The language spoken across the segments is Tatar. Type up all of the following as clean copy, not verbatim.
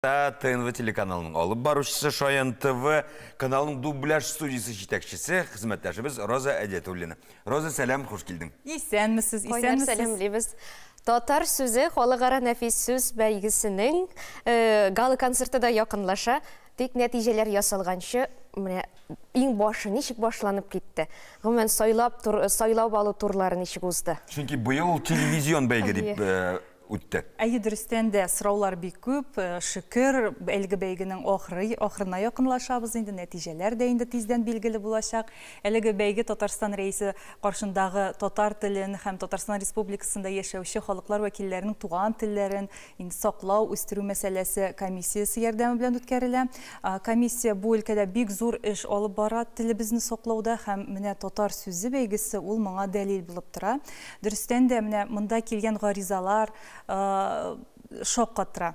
ТНВ телеканалының алып баручысы, Шаян ТВ каналының дубляж студиясе җитәкчесе, хезмәттәшебез Роза Әдиятуллина. Роза, сәлам, хуш килдең. Исәнмесез, Кайнар исәнмесез. Сәламлибез. Татар сүзе халыкара нәфис сүз бәйгесенең гала концерты да якынлаша. Тик нәтиҗәләр ясалганчы, менә иң башы ничек башланып китте? Гомумән, сайлап тур, сайлап алу турлары ничек узды? Чөнки быел телевизион бәйге дип үтте. Әйе, дөрестән дә сораулар бик күп. Шөкер, әлеге бәйгенең ахыры, ахырына якынлашабыз инде, нәтиҗәләр дә инде тиздән билгеле булачак. Әлеге бәйге Татарстан Рәисе каршындагы татар телен һәм Татарстан Республикасында яшәүче халыклар вәкилләренең туган телләрен инде саклау, үстерү мәсьәләсе комиссиясе ярдәме белән үткәрелә. Комиссия бу өлкәдә бик зур эш алып бара телебезне саклауда, һәм менә татар сүзе бәйгесе ул моңа дәлил булып тора. Дөрестән дә, менә монда килгән гаризалар шаккатыра.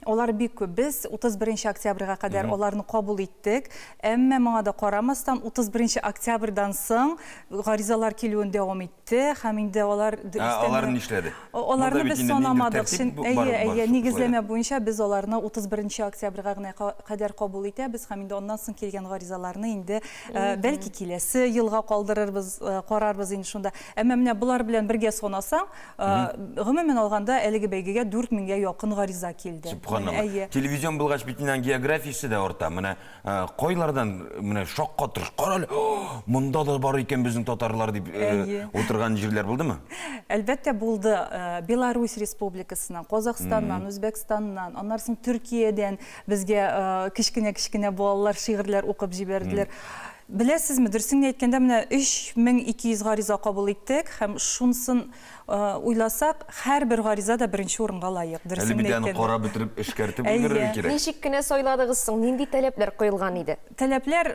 Алар бик күп. Без 31 октябрьгә кадәр аларны кабул иттек. Әмма моңа да карамастан 31 октябрьдан соң гаризалар килүен дәвам итте һәм инде алар Алар нишләде? Аларны Монда без бит инде ниндидер санамадык. тәртип Әйе, бар, әйе, шулай. Нигезләмә буенча без аларны 31 октябрьгә генә кадәр кабул итәбез һәм инде аннан соң килгән гаризаларны инде бәлки киләсе елга калдырырбыз, карарбыз инде шунда. Әмма менә болар белән бергә санасаң, гомумән алганда әлеге бәйгегә 4000гә якын гариза килде. Субханалла. Әйе. Телевизион булгач бит инде географиясе дә арта. Менә кайлардан менә шаккатырыш. Кара әле, монда да бар икән безнең татарлар дип утырган җирләр булдымы? Әлбәттә булды. Беларусь Республикасыннан, Казахстаннан, Үзбәкстаннан, аннан соң Төркиядән безгә кечкенә-кечкенә балалар шигырьләр укып җибәрделәр. Беләсезме, дөресен әйткәндә, менә 3200 гариза кабул иттек һәм шунысын уйласак, һәрбер гариза да беренче урынга лаек. Әле Дөресен бит аны әйткәндә. карап бетереп, эшкәртеп өлгерергә кирәк. Ничек кенә сайладыгыз соң? Нинди таләпләр куелган иде? Таләпләр,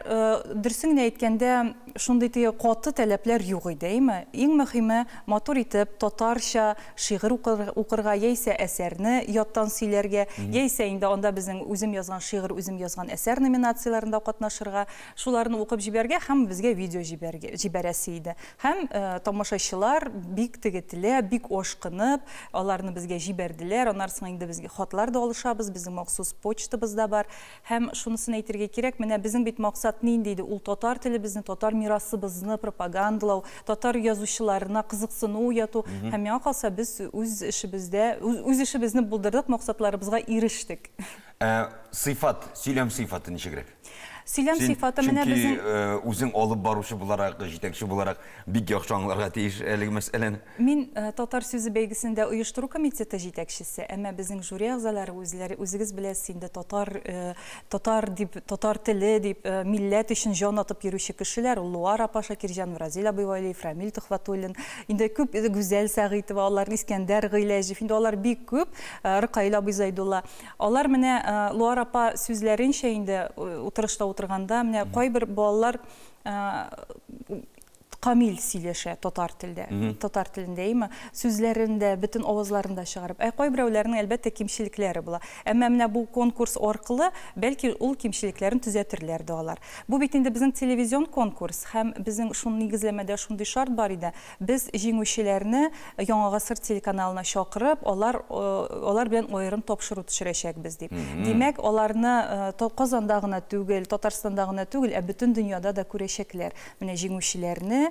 дөресен генә әйткәндә, шундый теге каты таләпләр юк иде, әйме? Иң мөһиме, матур итеп татарча шигырь укырга, яисә әсәрне яттан сөйләргә, яисә инде анда безнең үзем язган шигырь, үзем язган әсәр номинацияләрендә катнашырга, шуларны укып җибәргә һәм безгә видео җибәрәсе иде. Һәм тамашачылар бик теге теләп, бик ашкынып, аларны безгә җибәрделәр. Аннан соң инде безгә хатлар да алышабыз, безнең махсус почтабыз да бар. Һәм шунысын әйтергә кирәк, менә безнең бит максат нинди иде? Ул татар телебезне, татар мирасыбызны пропагандалау, татар язучыларына кызыксыну уяту. Һәм миңа калса, без үз эшебезне булдырдык, максатларыбызга ирештек. Сыйфат, сөйләм сыйфаты ничегрәк? Сөйләм Син сыйфаты менә чөнки, безнең үзең алып баручы буларак, җитәкче буларак бик яхшы аңларга тиеш әлеге мәсьәләне. Мин татар сүзе бәйгесендә оештыру комитеты җитәкчесе, әмма безнең жюри әгъзалары үзләре, үзегез беләсез инде, татар дип, татар теле дип, милләт өчен җан атып йөрүче кешеләр, ул Луар апа Шакирҗан, Разил абый Вәлиев, Рамил Төхвәтуллин, инде күп, Гүзәл Сәгыйтова, алар Искәндәр Гыйләҗев, инде алар бик күп, Ркаил абый Зайдулла. Алар менә Луар апа сүзләренчә инде, утырышта утырганда, менә кайбер балалар камил сөйләшә татар телдә, татар телендә, әйме, сүзләрен дә, бөтен авазларын да чыгарып. Ә кайберәүләрнең әлбәттә кимчелекләре була. Әмма менә бу конкурс аркылы бәлки ул кимчелекләрен төзәтерләр дә алар. Бу бит инде безнең телевизион конкурс һәм безнең шуны нигезләмәдә шундый шарт бар иде. Без җиңүчеләрне Яңа гасыр телеканалына чакырып, алар белән аерым тапшыру төшерәчәкбез дип. Димәк, аларны Казанда гына түгел, Татарстанда гына түгел, ә бөтен дөньяда да күрәчәкләр. Менә җиңүчеләрне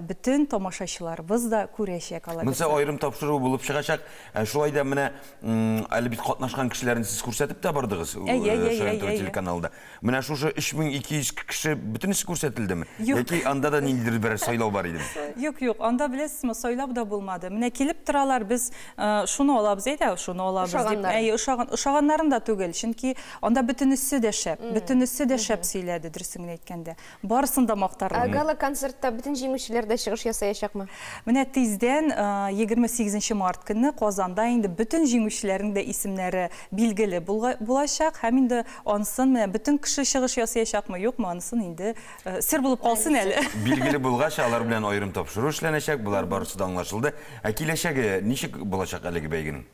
бөтен тамашачыларыбыз да күрәчәк алар. Монысы аерым тапшыру булып чыгачак. Шулай да менә, әле бит катнашкан кешеләрне сез күрсәтеп тә бардыгыз, Әйе, әйе, Шаян әйе, ТВ әйе. телеканалында. Менә шушы 3200 кеше бөтенесе күрсәтелдеме? Юк. Яки анда да ниндидер бер сайлау бар идеме? Юк, юк, анда беләсезме, сайлау да булмады. Менә килеп торалар, без шуны алабыз, әйдә, шуны алабыз дип. Ошаганнар. Әйе, ошаганнарын да түгел, чөнки анда бөтенесе дә шәп, бөтенесе дә шәп сөйләде, дөресен генә әйткәндә. Барысын да мактарлык. Ә гала концертта бөтен җиңүчеләр дә чыгыш ясаячакмы? Менә тиздән, егерме сигезенче март көнне Казанда инде бөтен җиңүчеләрнең дә исемнәре билгеле булачак һәм инде ансын менә бөтен кеше чыгыш ясаячакмы, юкмы, анысын инде сер булып калсын әле. Билгеле булгач, алар белән аерым тапшыру эшләнәчәк, болар барысы да аңлашылды. Ә киләчәге ничек булачак әлеге бәйгенең?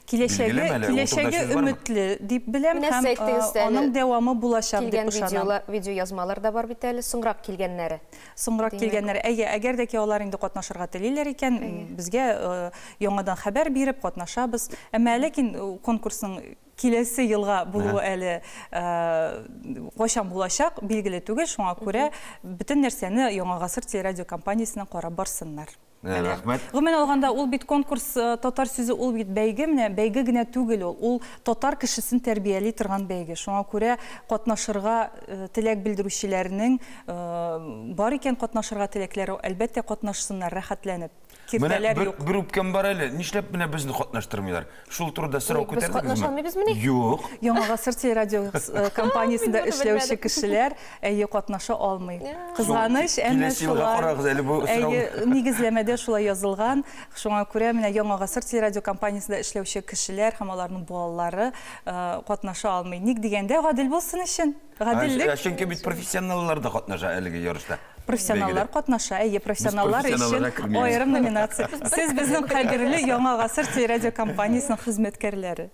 Киләчәге Билгелеме әле? Ул турыда сүз бармы? өметле дип беләм Менә һәм, сез әйттегез әле, аның дәвамы булачак дип килгән ышанам. Видеоязмалар да бар бит әле, соңрак килгәннәре. Соңрак Димәк, килгәннәре. Әйе, әгәр дә ки алар инде катнашырга телиләр икән, безгә яңадан хәбәр биреп катнашабыз. Әмма ләкин конкурсның Киләсе елга булуы әле кайчан булачак, билгеле түгел, шуңа күрә бөтен нәрсәне Яңа гасыр телерадиокомпаниясеннән карап барсыннар. Рәхмәт. Гомумән алганда, ул бит конкурс татар сүзе, ул бит бәйге, менә бәйге генә түгел ул. Ул татар кешесен тәрбияли торган бәйге. Шуңа күрә катнашырга теләк белдерүчеләрнең бар икән катнашырга теләкләре, әлбәттә катнашсыннар, рәхәтләнеп. Менә бер үпкәм бар әле. Нишләп менә безне катнаштырмыйлар? Шул турыда сорау күтәрдегезме? Без катнаша алмыйбызмыни? Юк. Яңа гасыр телерадио компаниясендә эшләүче кешеләр әйе катнаша алмый. Кызганыч, әмма шулай. Әйе, нигезләмәдә шулай язылган. Шуңа күрә менә Яңа гасыр телерадио компаниясендә эшләүче кешеләр һәм аларның балалары катнаша алмый. Ник дигәндә, гадел булсын өчен. Гаделлек. Чөнки бит профессионаллар да катнаша әлеге ярышта. Профессионаллар катнаша, әйе, профессионаллар өчен аерым номинация. Сез безнең кадерле Яңа гасыр телерадиокомпаниясенең хезмәткәрләре.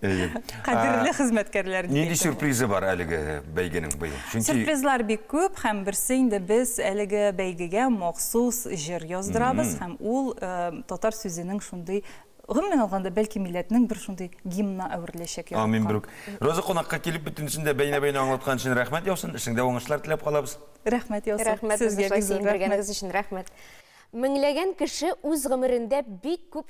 Кадерле хезмәткәрләр. Нинди сюрпризы бар әлеге бәйгенең быел? Сюрпризлар бик күп, һәм берсе инде без әлеге бәйгегә махсус җыр яздырабыз, һәм ул татар сүзенең шундый, гомумән алганда, бәлки милләтнең бер шундый гимнына әвереләчәк. Амин, Брук. Роза, кунакка килеп бөтенесен дә бәйнә-бәйнә аңлаткан өчен рәхмәт яусын. Эшеңдә уңышлар теләп калабыз. Рәхмәт яусын. Рәхмәт, сезгә бик зур рәхмәт. Өчен рәхмәт. Меңләгән кеше үз гомерендә бик күп